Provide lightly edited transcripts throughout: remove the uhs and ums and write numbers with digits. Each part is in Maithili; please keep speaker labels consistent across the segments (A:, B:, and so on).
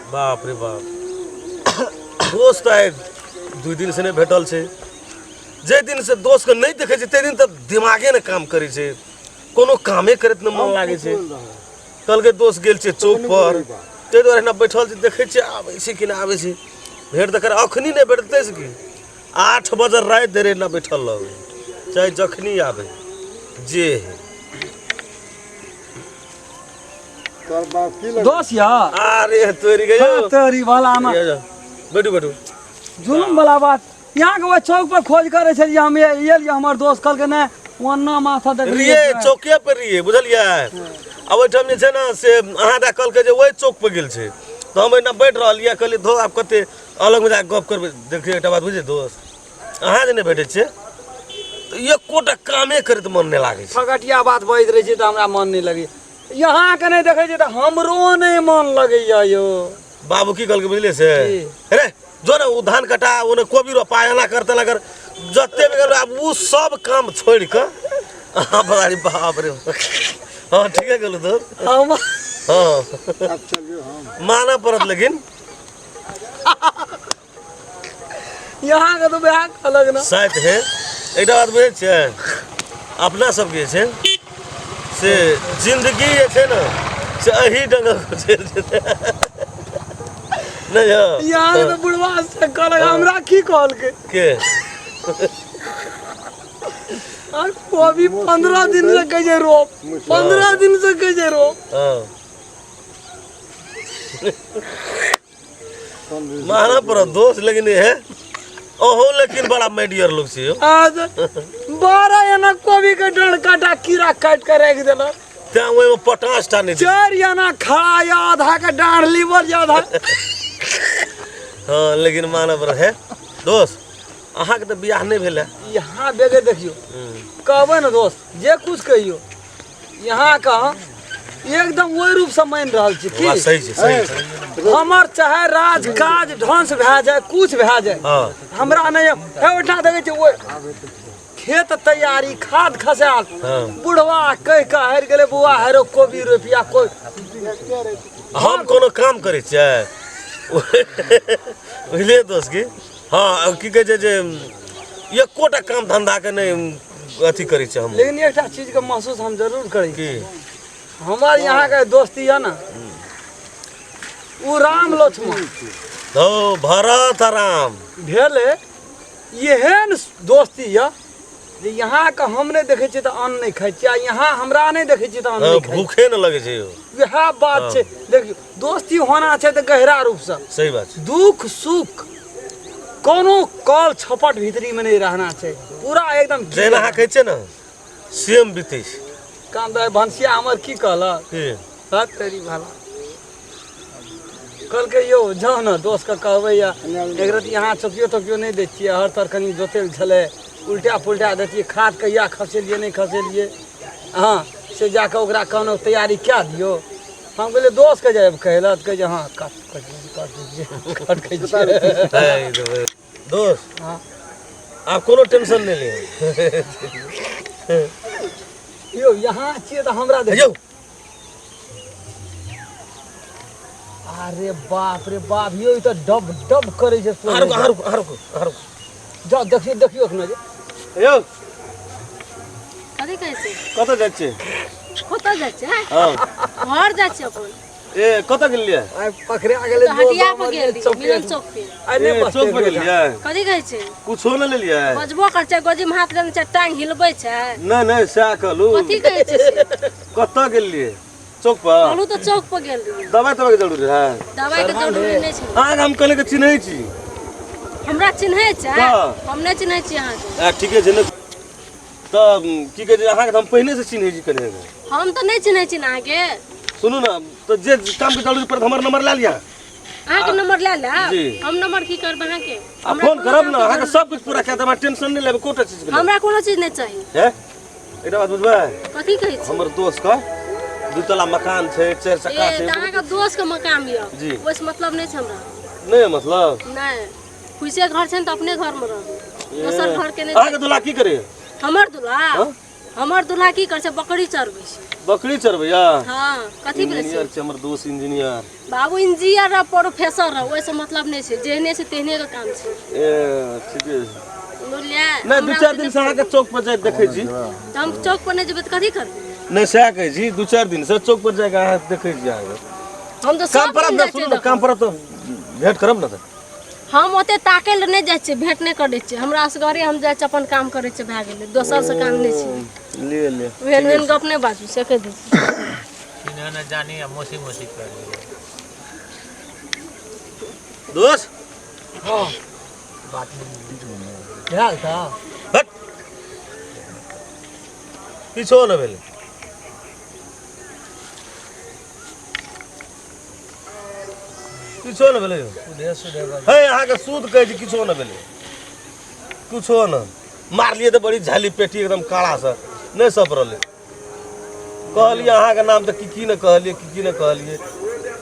A: बाप रे बाप, दोस्त आइ 2 दिन से नहि भेटल छै। जाहि दिन से दोस्तके नहि देखै छै ताहि दिन तऽ दिमागे नहि काम करै छै, कोनो कामे करैत नहि मन लागै छै। कहलकै दोस्त गेल छै चौक पर, ताहि दुआरे एहिना बैठल छै, देखै छियै आबै छै कि नहि आबै छै। भेट तऽ कर अखनी नहि भेटतै से की 8 बजे राति धरि एहिना बैठल रहबै, चाहे जखनी आबै जे है।
B: दोस्त या
A: अरे तोरी गयो
B: हाँ, तोरी वाला में
A: बैठू बैठू।
B: जुलुम वाला बात यहाँ के ओहि चौक पर खोज करे छलियै हम, एलियै हमर दोस्त कहलकै नहि ओन्ना माथा देख
A: रहियै, चौके पर रहियै बुझलियै। आ ओहिठाम जे छै ने से अहाँ दए कहलकै जे ओहि चौक पर गेल छै, तऽ हम एहिना बैठ रहलियै, कहलियै धो आब कते अलगमे जाकऽ गप करबै। देखियौ एकटा बात बुझलियै दोस्त, अहाँ जे नहि भेटै छियै तऽ एकोटा कामे करैत मन नहि लागै छै।
B: फकटिया बात बजैत रहै छै तऽ हमरा मन नहि लगैया, यहाँ के नहि देखै छियै तऽ हमरो नहि मन लगैया यौ।
A: बाबू की कहलकै बुझलियै से, रे जो ने ओ धान कटा, ओ ने कोबी रोपा, एना कर तेना कर, जते भी कर, आब ओ सब काम छोड़ि कऽ अहाँ बड़ा बाप रे। हाँ ठीके कहलू तो। हाँ मानऽ पड़त, लेकिन
B: यहाँ के तो वएह कहलक ना
A: शायद है। एकटा बात बुझै छियै, अपना सबके जे छै से जिंदगी जे छै ने से एही ढंगक गुजरि जेतै। नहि यौ?
B: यहाँ के तो बुढ़वा से कहलक हमरा की कहलकै
A: के
B: और कोबी 15 दिन से कहै छै रोप, 15 दिन से कहै छै रोप।
A: हाँ मानऽ पड़त दोस्त, लेकिन हे ओहो लेकिन बड़ा my dear लोग छै यौ।
B: आज 12 एना कोबी के डंड काटा कीड़ा काटि के राखि देलक,
A: तें ओहिमे पटास टा नहि।
B: 4 आना खड़ा या आधा के डाँढ़ लीवर या आधा।
A: हाँ लेकिन मानऽ पड़त हे दोस्त, अहाँके तऽ बियाह नहि भेल है।
B: यहाँ बेगे देखियौ कहबै ने दोस्त, जे कुछ कहियौ यहाँ के एकदम ओहि रूप से मानि रहल छी की
A: सही छै, सही छै।
B: हमर चाहे राज काज ढंस भए जाए, कुछ भए जाए,
A: हाँ।
B: हमरा नहि हे ओहिठाम देखै छियै ओहि खेत तैयारी खाद खसायल,
A: हाँ।
B: बुढ़वा कहि कऽ हारि गेलै, बौआ हेरो कोबी रोपिया कोइ।
A: हम कोनो काम करै छियै बुझलियै दोस्त की? हाँ की कहै छै जे एकोटा काम धंधाके नहि अथी करै छियै हम।
B: लेकिन एकटा चीजके महसूस हम जरूर करै
A: की?
B: हमर यहाँके दोस्ती यऽ ने ओ राम लक्ष्मण
A: हौ भरत राम
B: भेलै, एहन दोस्ती यऽ जे यहाँके हम नहि देखै छियै तऽ अन्न नहि खाइ छियै, आ यहाँ हमरा नहि देखै छियै तऽ अन्न नहि खाइ।
A: भूखे नहि लगै छै यौ।
B: वएह बात छै। देखियौ दोस्ती होना छै तऽ गहरा रूपसँ।
A: सही बात छै।
B: दुख सुख कोनो कल छपट भीतरीमे नहि रहना छै, पूरा एकदम।
A: जेना अहाँ कहै छियै ने सेम बीतै छै।
B: काम तऽ भनसिया हमर की कहलक
A: की
B: तेरी भला, कहलकै यौ जाउ ने दोस्तके कहबै या एक रति यहाँ चौकियो तौकियो नहि दै छियै, हर तर कनि जोतल छलै, उल्टा पुल्टा दैतियै, खाद कहिया खसेलियै नहि खसेलियै, हँ से जाकऽ ओकरा कहलहुँ तैयारी कए दियौ। हम कहलियै दोस्तके जायब कहै लए, तऽ कहै छै हँ कट कट कट कट कहै छियै।
A: दोस्त
B: हँ
A: आब कोनो टेंशन नहि ले
B: यौ, यहाँ छियै तऽ हमरा
A: यौ।
B: अरे बाप रे बाप यौ, ई तऽ डब डब करै छै।
A: अहाँ रुकू, अहाँ रुकू, अहाँ रुकू, अहाँ रुकू।
B: जाउ देखियौ, देखियौ एखनो जे
A: यौ
C: कथी कहै छै?
A: कतऽ जाइ छियै?
C: कतऽ जाइ छियै?
A: हँ
C: घर जाइ छियै अपन।
A: ए कतऽ गेलियै?
B: आइ पकड़ा गेलै।
C: तऽ हटिया पर गेल रहियै, मिलन चौक पे।
B: आइ नहि
A: ए,
B: बचतै।
A: चौक पर गेलियै?
C: कथी कहै छै?
A: कुछो नहि लेलियै?
C: बजबो कर छै, गोजी में हाथ लेने छै, टांग हिलबै छै।
A: नहि नहि सएह कहलू।
C: कथी कहै छै से?
A: कतऽ गेलियै चौक पर?
C: कहलू तऽ चौक पर गेल रहियै।
A: दवाइ तवाइ के जरूरी है?
C: दवाई के जरूरी नहि छै।
A: अहाँके हम कहले के चिन्है छी।
C: हमरा चिन्है छै?
A: हँ।
C: हम नहि चिन्है छी अहाँके।
A: आ ठीके छै ने तऽ की कहै छै, अहाँके तऽ हम पहिने से चिन्है छी कने।
C: हम तऽ नहि चिन्है छी ने अहाँके।
A: सुनू ने तऽ जे कामके जरूरी पड़त हमर नंबर लए लिअ।
C: अहाँके नंबर लए लेब?
A: जी।
C: हम नंबर की करबै अहाँके?
A: आ फोन करब ने, अहाँके सब किछु पूरा कए देब, अहाँ टेंशन नहि लेबै कोटा चीजके।
C: हमरा कोनो चीज नहि चाही।
A: हे एकटा बात बुझबै?
C: कथी कहै छी?
A: हमर दोस्त के दू तला मकान छै, 4 चक्का
C: ए
A: छै।
C: तऽ अहाँके दोस्त के मकान यऽ
A: जी।
C: ओहिसँ मतलब नहि छै हमरा।
A: नहि मतलब?
C: नहि, फुइसे घर छै ने तऽ अपने घर मे रहबै, दोसर घर के नहि।
A: अहाँके दूल्हा की करे?
C: हमर दूल्हा?
A: हाँ?
C: हमर दूल्हा की करै छै? बकरी चरबै छै।
A: बकरी चरबैया?
C: हँ, कथी बोलै
A: इंजीनियर छै हमर दोस्त, इंजीनियर।
C: बाबू, इंजीनियर रह, प्रोफेसर रह, ओहिसँ मतलब नहि छै। जेहने छै तेहने के काम छै।
A: ए ठीके छै।
C: बुझलियै?
A: नहि, 2-4 दिन से अहाँके चौक पर जाइत देखै छी।
C: तऽ हम चौक पर नहि जेबै तऽ कथी करबै?
A: नहि, सएह कहै छी, 2-4 दिन से चौक पर जाके अहाँ देखै छी अहाँके।
C: हम तऽ
A: काम
C: सब
A: पर
C: दिन
A: ने
C: जाइ
A: सुनू
C: छियै
A: ने, काम
C: देखऽ।
A: पर तऽ भेंट करब ने तऽ।
C: हम ओते ताकै लए नहि जाइ छियै, भेंट नहि करै छियै। हमरा असगरे हम जाइ छियै, अपन काम करै छियै, भए गेलै। दोसरसँ काम नहि छै।
A: ले ले।
C: ओहन ओहन गप नहि बाजू, से कहि दै छी।
D: चिन्ह न जानी आ मौसी मौसी कर लियै।
A: दोस्त।
B: हँ, भेल तऽ।
A: हट, किछो नहि भेलै, किछो नहि भेलै।
B: सुधे सुधे बाजू।
A: हे, अहाँके सूद कहै छी, किछो नहि भेलै, किछो नहि। मारलियै तऽ बड़ी झाली पेटी एकदम काड़ासँ नहि सपरलै। कहलियै अहाँके नाम तऽ की की नहि कहलियै, की की नहि कहलियै,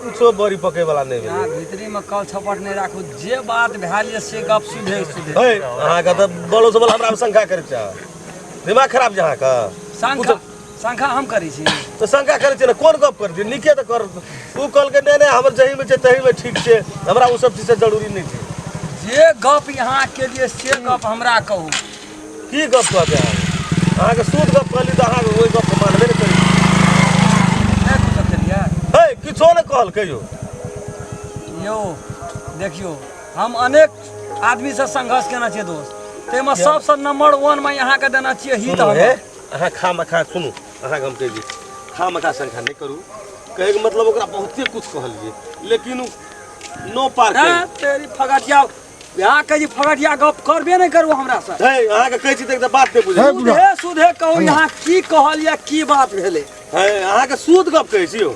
A: किछो बड़ी पकैवला नहि भेलै।
B: यहाँ भीतरीमे कल छपट नहि राखू। जे बात भेल यऽ से गप सुधे सुधे।
A: हे, अहाँके तऽ बोलो से बोल हमरा शंका करै छै, दिमाग खराब छै अहाँके।
B: शंखा शंखा हम करै छी?
A: तऽ शंका करै छै ने, कोन गप करै छै? नीके तऽ कर। ओ कहलकै नहि नहि, हमर जहीमे छै तहीमे ठीक छै, हमरा ओ सब चीजसँ जरूरी नहि छै।
B: जे गप यहाँ के लिए से गप हमरा कहू।
A: की गप कहबै अहाँके? अहाँके शुद्ध गप कहली तऽ अहाँके ओहि गपके मानबे नहि करै छी।
B: नहि कुछो केलियै?
A: हे, किछो नहि कहलकै यौ।
B: यौ देखियौ, हम अनेक आदमीसँ संघर्ष केने छियै दोस्त, ताहिमे सबसँ नंबर 1 मे अहाँके देने छियै हित।
A: सुनू हे
B: हम
A: अहाँ खा मखा, सुनू, अहाँके हम कहै छी, खा मखा शंका नहि करू। कहैके मतलब ओकरा बहुते कुछ कहलियै, लेकिन उ नो पार
B: हैं, तेरी फगटिया, यहाँ कहै छी फगटिया गप करबे नहि करू हमरासँ।
A: हे, अहाँके कहै छी तऽ एकटा बात नहि बुझै।
E: हे बुढ़ा।
B: सुधे सुधे कहू, यहाँ की कहल या की बात भेलै?
A: हे, अहाँके शुद्ध गप कहै छी यौ।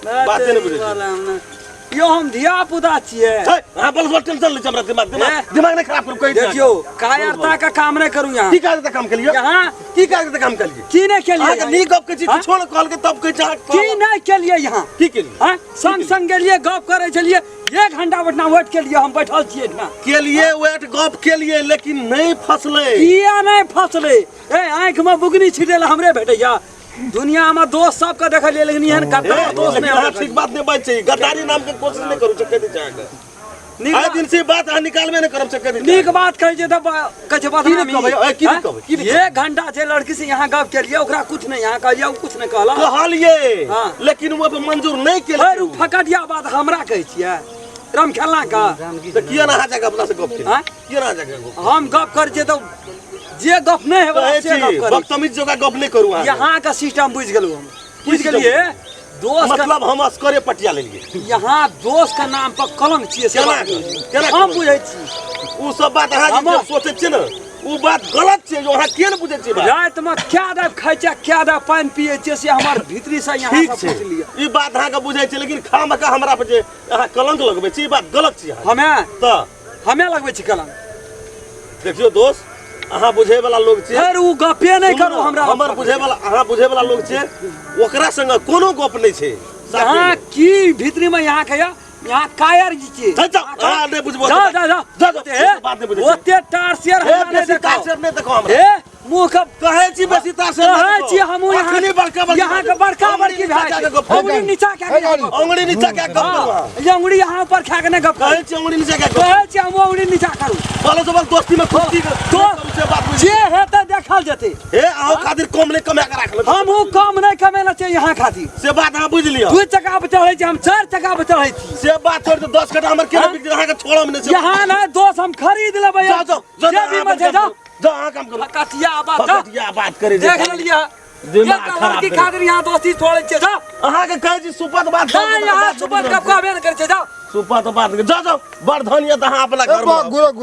A: बाते नहि बुझै छियै।
B: यौ, हम धिया पुता छियै।
A: हे, अहाँ बल बल टेंशन लै छी हमरा दिमाग
B: हे?
A: दिमाग दिमाग नहि खराब करू, कहै छी।
B: देखियौ, कायरता के काम नहि करू यहाँ।
A: की काज तऽ काम केलियै?
B: यहाँ
A: की काज तऽ काम केलियै?
B: की नहि केलियै?
A: अहाँके नीक गप कहै छी।
B: हाँ?
A: किछो नहि कहलकै तब कहै छी अहाँ।
B: की नहि केलियै यहाँ?
A: की केलियै?
B: हाँ? संग संग गेलियै, गप करै छलियै, 1 घंटा बैठना वेट केलियै, हम बैठल छियै एहिठिना।
A: केलियै वेट, गप केलियै, लेकिन नहि फसलै।
B: किया नहि फसलै? ए, आँखिमे बुकनी छिटै लए हमरे भेटैया? दुनियामे दोस्त सबके देखलियै, लेकिन एहन
A: हे,
B: गद्दार दोस्त
A: लेकिन
B: नहि
A: अहाँ
B: हमरा।
A: ठीक बात नहि बाजै छी। गद्दारी नाम के कोशिश नहि करू, से कहि दै छी अहाँके।
B: नीक
A: आइ दिन से बात अहाँ निकालबे नहि करब, से कहि दै छी।
B: नीक बात कहै छै तऽ कहै छै बदनामी।
A: की नहि कहबै? ए, की नहि
B: हाँ?
A: कहबै? की नहि?
B: 1 घंटा जे लड़की से यहाँ गप केलियै, ओकरा कुछ नहि यहाँ कहलियै, ओ कुछ नहि कहलक।
A: कहलियै,
B: हाँ।
A: लेकिन ओ पर मंजूर नहि
B: फेर
A: केलकै।
B: ओ फकटिया बात हमरा कहै छियै राम खेलना का।
A: तऽ किया ने अहाँ जाके अपना से गप केलियै?
B: हाँ?
A: किया ने अहाँ जाके गप?
B: हम गप करै छियै तऽ जे गप नहि हेबै
A: कहै
B: से
A: छी
B: गप करै।
A: बदतमीज जकाँ गप नहि करू अहाँ।
B: यहाँ के सिस्टम बुझि गेलहुँ हम, बुझि
A: system?
B: गेलियै दोस्त के।
A: मतलब हम असकरे पटिया लेलियै?
B: यहाँ दोस्त के नाम पर कलंक छियै से
A: केना
B: बात।
A: केना
B: हम
A: कलंक?
B: बुझै छी।
A: ओ सब बात अहाँ जे सोचै छियै ने, ओ बात गलत छै। जो अहाँ किया ने बुझै छियै बात?
B: रातिमे क्या दाब खाइ छियै, क्या दाब पानि पियै छियै, से हमर भीतरी से यहाँ
A: ठीक
B: से
A: छै।
B: पूछि लिअ।
A: ई बात अहाँके बुझै छै, लेकिन खामखा हमरा पर जे अहाँ कलंक लगबै छी, ई बात गलत छै अहाँके।
B: हमे
A: तऽ
B: हमे लगबै छी कलंक?
A: देखियौ दोस्त, अहाँ बुझै वाला लोग छियै।
B: फेर ओ गपे नहि
A: सुनू
B: करू
A: ने,
B: हमरा।
A: हमर बुझै वाला, अहाँ बुझै वाला लोग छियै, ओकरा संग कोनो गप नहि छै साफे
B: यहाँ
A: नहि।
B: की भीतरी में यहाँ के यहाँ कायर जी छी।
A: जा, जा, अहाँ नहि बुझबो।
B: जा जा जा।
A: जा, जा,
B: हे,
A: बात नहि बुझै छियै।
B: ओते टारसियर
A: हे,
B: हमरा नहि
A: बेसी
B: देखाउ।
A: तारसेर नहि देखो हमरा।
B: हे, मुँह के
A: कहै छी बेसी तारसेर नहि
B: कहै
A: देखो।
B: छी हमहूँ यहाँ
A: अखनी बड़का बड़की
B: यहाँ के बड़का
A: अंगुरी
B: बड़की
A: नीचा
B: भए
A: कए के
B: छै।
A: गप करू।
B: अंगुरी नीचा कए के गप करू।
A: अंगुरी नीचा कए के गप करू अहाँ।
B: हाँ, ये अंगुरी यहाँ ऊपर खा के नहि गप करू।
A: कहै छी अंगुरी नीचा कए के गप।
B: कहै छी हमहूँ अंगुरी नीचा करू।
A: बोलो से बोल, दोस्ती में कुश्ती के
B: तो
A: से बात बुझ।
B: जे हेतै देखल जेतै।
A: हे, अहाँ खातिर कम नहि कमा के राखल।
B: हमहूँ कम नहि कमेला छियै यहाँ खातिर।
A: से बात अहाँ बुझि लिअ।
B: 2 चक्का पर चढ़ै छी हम, 4 चक्का पर चढ़ै छी।
A: से बात छोड़ दे, 10 कट्ठा हमर केना
B: हाँ?
A: बिक गेल, अहाँके छोड़म नहि से।
B: यहाँ नहि दोस्त, हम खरीद लेबै।
A: जाओ जाओ जाओ।
B: जे भी में छै, जाओ।
A: जाओ, अहाँ काम करू।
B: कटिया बात जाओ।
A: फकटिया बात करे जे।
B: देख लेलियै।
A: दिमाग
B: एकटा
A: खराब
B: लड़की
A: करे।
B: खातिर यहाँ दोस्ती छोड़ै छियै, जाओ।
A: अहाँके कहै छी सुपत बात।
B: नहि, यहाँ सुपर कप कहबे नहि करै छै, जाओ।
A: सुपत बात, जाओ जाओ। बड़ धन यऽ तऽ अहाँ अपना घर में रहू।
E: गुरु।